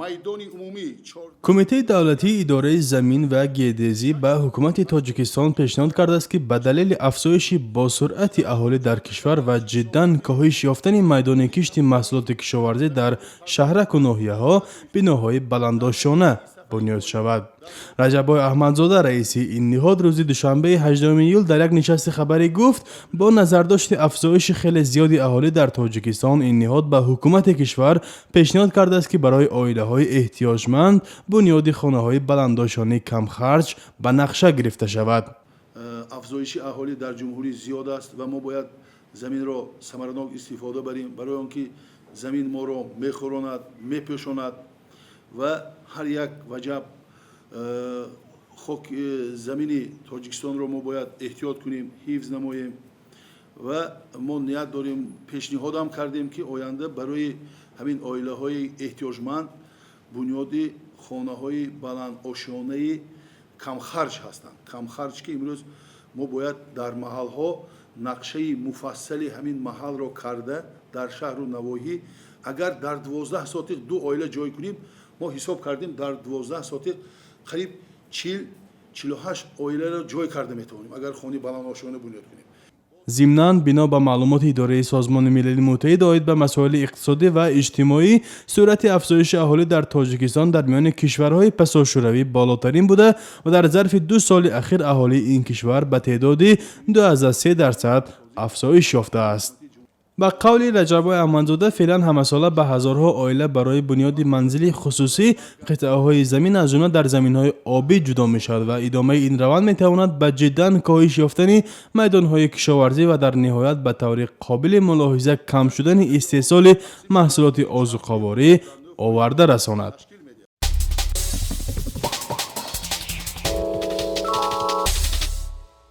Майдони умумӣ. Кумитаи давлатии идораи замин ва геодезӣ ба Ҳукумати Тоҷикистон пешниҳод кардааст, ки ба далели афзоиши босуръати аҳолӣ дар кишвар ва ҷиддан коҳиш ёфтани майдони кишти маҳсулоти кишоварзӣ дар шаҳраку ноҳияҳо биноҳои баландошёна бунёд шавад. Раҷаббой Аҳмадзода, раиси ин ниҳод, рӯзи душанбеи 8 июл дар як нишасти хабарӣ гуфт, бо назардошти афзоиши хеле зиёди аҳолӣ дар Тоҷикистон ин ниҳод ба ҳукумати кишвар пешниҳод кардааст, ки барои оилаҳои эҳтиёҷманд бунёди хонаҳои баландошёнаи камхарҷ ба нақша гирифта шавад. Афзоиши аҳолӣ дар ҷумҳурӣ зиёд аст ва мо бояд заминро самаранок истифода барем, барои он ки замин моро мехӯронад, мепӯшонад ва ҳар як ваҷаб хок замини Тоҷикистонро мо бояд эҳтиёт кунем, ҳифз намоем. Ва мо ният дорем, пешниҳодам кардем, ки оянда барои ҳамин оилаҳои эҳтиёҷманд бунёди хонаҳои баландошёнаи камхарҷ ҳастанд, камхарҷ, ки имрӯз мо бояд дар маҳалҳо нақшаи муфассали ҳамин маҳалро карда, дар шаҳру навоҳӣ агар дар 12 сотих ду оила ҷой кунем, мо ҳисоб кардем, дар 12 сотих қариб 40-48 оиларо ҷой карда метавонем, агар хонаи баландошёна бунёд кунем. Зимнан, бино ба маълумоти идораи Созмони Милали Муттаҳид оид ба масоили иқтисодӣ ва иҷтимоӣ, суръати афзоиши аҳолӣ дар Тоҷикистон дар миёни кишварҳои пасошӯравӣ болотарин буда ва дар зарфи 2 соли ахир аҳолии ин кишвар ба теъдоди 2,3% афзоиш ёфтааст. Ба қавли Раҷаббой Аҳмадзода, феълан ҳамасола ба ҳазорҳо оила барои бунёди манзили хусусӣ қитъаҳои замин, аз ҷумла дар заминҳои обӣ, ҷудо мешавад ва идомаи ин раванд метавонад ба ҷиддан коҳиш ёфтани майдонҳои кишоварзӣ ва дар ниҳоят ба таври қобили мулоҳиза кам шудани истеҳсоли маҳсулоти озуқаворӣ оварда расонад.